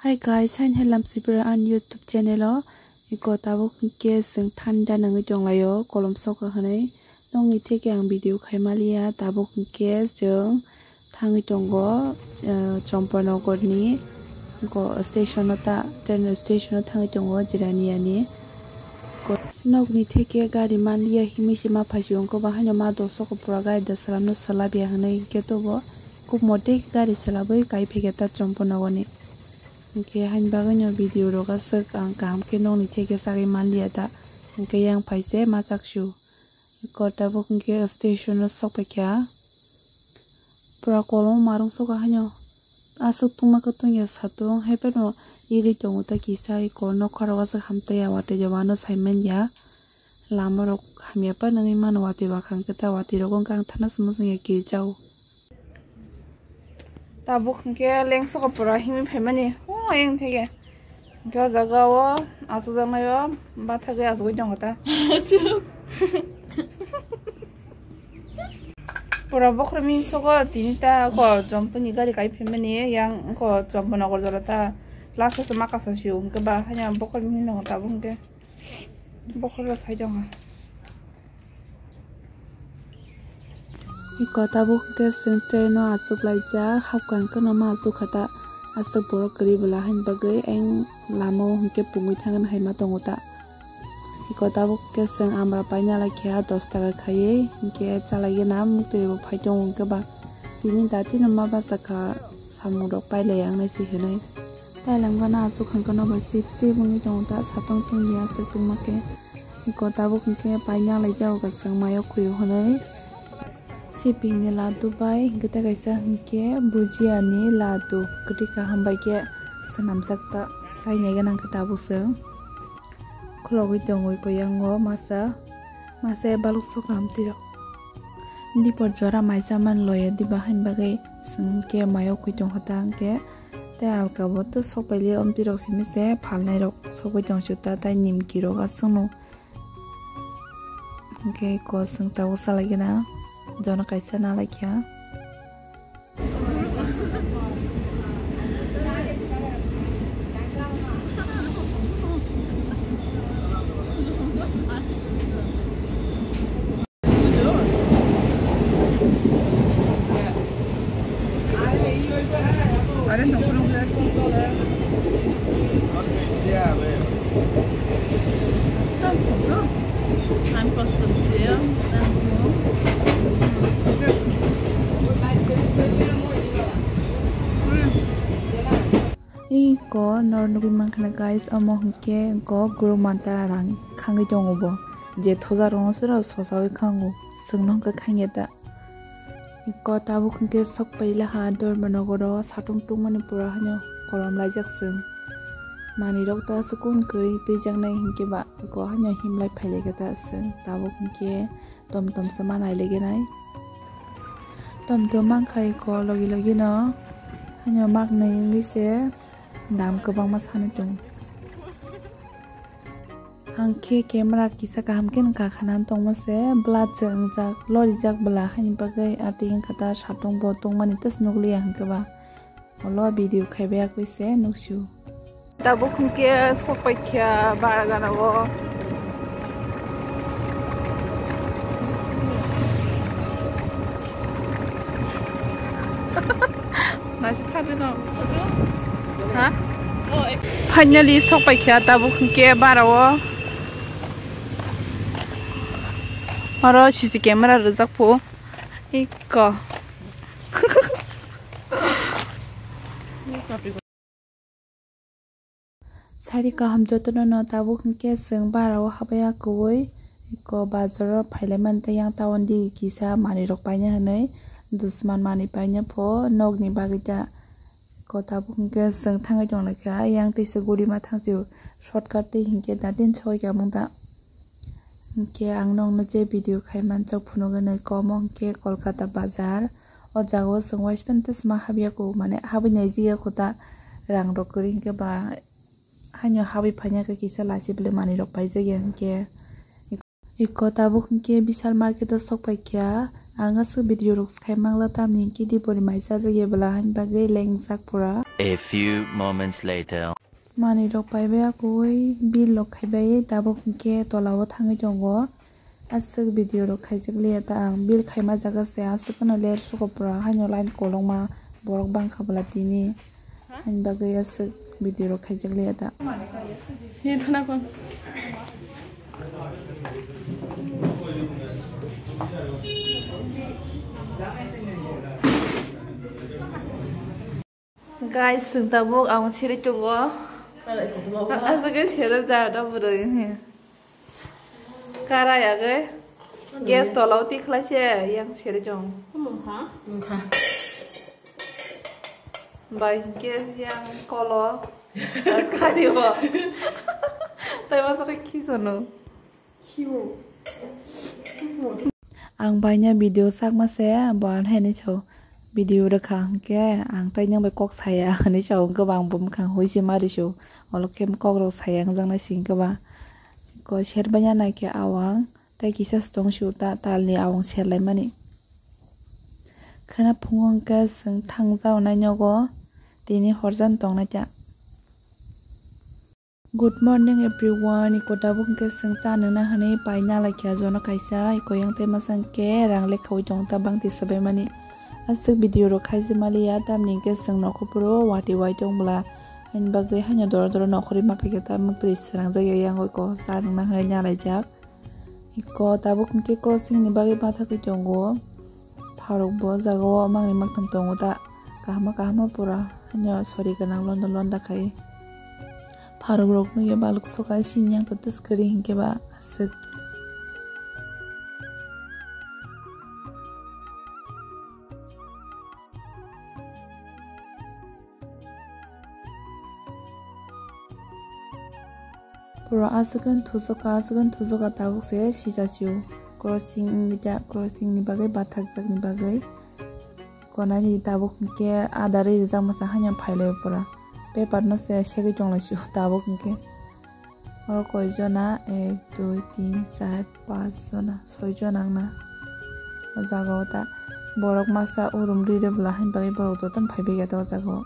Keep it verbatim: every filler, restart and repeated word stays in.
Hi guys, hain helam sibra an YouTube channel o. Iko tabuk hwnkhe chwng thanda nangwi tonglaio, kolom soka hwnwi. Nokni theke ang video khai maliya, tabuk hwnkhe chwng thangwi tongo, eh, Champanagar ni iko station o ta, train station o thangwi tongo Jirania ni. Ko-, nokni theke gari manliya himwi se ma phaisio, wngkhe ba haino ma dosoko pura gari da salamno salabya hwnwi hwnkhe tobo kub mote gari salabwi kai phaikha ta Champanagar ni. Hwnkhe haini bagwino video rok aswk ang kaham khe nokni theke chagwi manliya ta, hwnkhe yang phaise ma chaksio. Iko tabuk hwnkhe station o sok paikha. Pura kolom marung soka haino. Aswk tungma khe tungya satung, hai phano igwi tongo ta kisa, iko nokha rok aswk hamtaiya, watwi rok ano saimanya. Lama rok hamya phano wngwi mano, watwi bakhang khe ta watwi rok wngkha, ang thana se muchungya kirijao. Tabuk hwnkhe lengsoka pura himwi phaimani, o ayang theke. Hwnkhe o jaga o achukjaknai o bathagwi achugwi tongo ta. Pura bokhorok mihim sogo tini ta ko Champanagar ni gari kai phaimani, yang ko Champanagar jora ta last o se ma kasa sio hwnkhe ba, hanya bokhorok mihim tongo tabuk hwnkhe. Bokhorok sai tongo. Iko tabuk hwnkhe chwng train o achuk laijak, hapkha hwnkhe no ma achuk kha ta, aswk borok kwrwi bwla haini bagwi ayang lama o hwnkhe pungwi thangna hai ma tongo ta. Iko tabuk hwnkhe chwng amra paina lai kha dos taka khaiwi, hwnkhe cha lai gana muktwi bo phai tongo hwnkhe ba tini dati no ma bachakha samung rok pailai ang nai se hinwi. Tailang gana achuk hwnkhe no bo sip sip wngwi tongo ta, satung tungya aswk tungma khe. Iko tabuk hwnkhe paina lai jago chwng mayo khwi hwnwi. Sipik ni ladu bai hwnkhe tei kaisa hwnkhe bhujia ni ladu kwtwi kaham bai khe swnamjak ta, chaina gana hwnkhe tabuk chwng khulogwi tongwi koi yango masa masa balok sok kaham twi rok. Dipor jora mai chamani loya diba haini bagwi chwng khe mayo khwi tongkha ta hwnkhe tei alka bo to sok paili omtwi rok simi se phalnai rok sogwi tong sio ta tei nimki rok aswkno hwnkhe ko chwng tabuk salai gana jono kaisa nalai kha. Iko nor nugui mankha na guys, omo hwnkhe iko guru manta rang khangwi tongo bo, je thoja rong sero sosawi khango, chwngno hwnkhe khangya ta. Iko tabuk hwnkhe sok paila ha Dharmanagar o satung tungmani pura haino kolom laijak chwng. Manwi rok ta aswk kun kwrwi twijaknai hinkhe ba iko haino himlai phailaikha ta chwng. Tabuk hwnkhe tom tom se ma nailaikha nai. Tom tom mankha iko logi logi no haino maknwi wngwi se dam kwbangma sanwi tongo. Ang khe camera kisa kaham khe nang kakha nang tongma se blur se wngjak, lorijak bwla haini bagwi atwi wngkha ta satung bo tongmani tei nukliya hwnkhe ba ulo video khaibai yakwi se nuksio. Tabuk hwnkhe sok paikha bara gana o. Nasi thani no. Ha? Finally sok paikha tabuk hwnkhe bara o. Oro C C camera rijak phu. Iko. Sari kaham jotono no tabuk hwnkhe chwng bara o habaya kwbui iko bazar o phailaimani tei yang town digi kisa manwi rok paina hwnwi dusman manwi paina pho nokni bagwi ta. Iko tabuk hwnkhe chwng thangwi tonglaikha yang tei se gurima thangsi shortcut tei hinkhe datin soi kha mung ta. Hinkhe ang nokno je video khai mansok phunugwi nai komo hinkhe Kolkata bazar. O jaga o chwng waispan tei sma habya kho, mane habwi nai jia kho ta rang rok kwrwi hinkhe ba haino habwi phaina khe kisa lachi bwlwi manwi rok paijak ya hinkhe. Iko tabuk hinkhe Vishal market o sok paikha, Ang aswk video rok sai mangla tamni kidi pori mai chajak ya bwla hain bagwi leng jak pura. A few moments later. Manwi rok paibai akui bill rok khaibai tabuk hinkhe tola o thangwi tongo. Aswk video rok khaijak liya ta ang bill khaima jaga se aswk no ler suko pura haino line kolokma borok bangkha bwla tini. Ani bagwi aswk video rok khaijak liya ta. Ni thana kon. Guys, chwng tabuk ang siri tongo. Aswk sere ja da bwrwi. Karai agwi gas tola o tikhlai se yang seri jong. Wngkha. Bai gas yang kolo. Kari bo. Tai masa khe khisono. Ang baina video sakma se bo ang haini sao. Video rwkha hwnkhe ang tai nang bai kok saya hinwi sao, hwnkhe ba ang bo mwkhang hui se ma risu. Olo khe kok rok saya wngjaknai se hwnkhe ba. Ko serbaina naikhe awang tei kisa se tong su ta talni awang serlaimani. Khwna phungo hwnkhe chwng thangjago nai nogo tini horjani tongnai ta. Good morning everyone, iko tabuk hwnkhe chwng cha nungna hwnwi pai nalaikha jono kaisa, iko yang tei masa hwnkhe rang lekhaui tong ta bangti swbaimani. Aswk video rok khaijak maliya tamni hwnkhe chwng nokhopro watwi wai tong bwla. Ani bagwi haino doro doro nokhorwi ma khaikhe ta mwktwi srangjak ya yango iko cha nungna hwnwi nalaijak. Iko tabuk hwnkhe crossing ni bagwi bathagwi tongo. Pharuk bo o jaga o mangni maktham tongo ta. Kahama kahama pura. Hanya sori gwnang londa londa khai. Pharuk rok nugya baluk soka sini yang to tis kwrwi hinkhe ba aswk. Pura aswk wng thusoka, aswk wng thusoka tabuk se sisa sio. Crossing wngwi ta, crossing ni bagwi bathakjak ni bagwi. Konani tabuk hwnkhe ada ri rijak masa hanya phailai pura. Paper no se segwi tonglai sio tabuk hwnkhe. Oro koi jona, ek, dui, tin, char, panch jona, soi jona wngna. O jaga o ta borok masa urum ri ri bwla haini bagwi borok jotono phaibai khe ta o jaga o.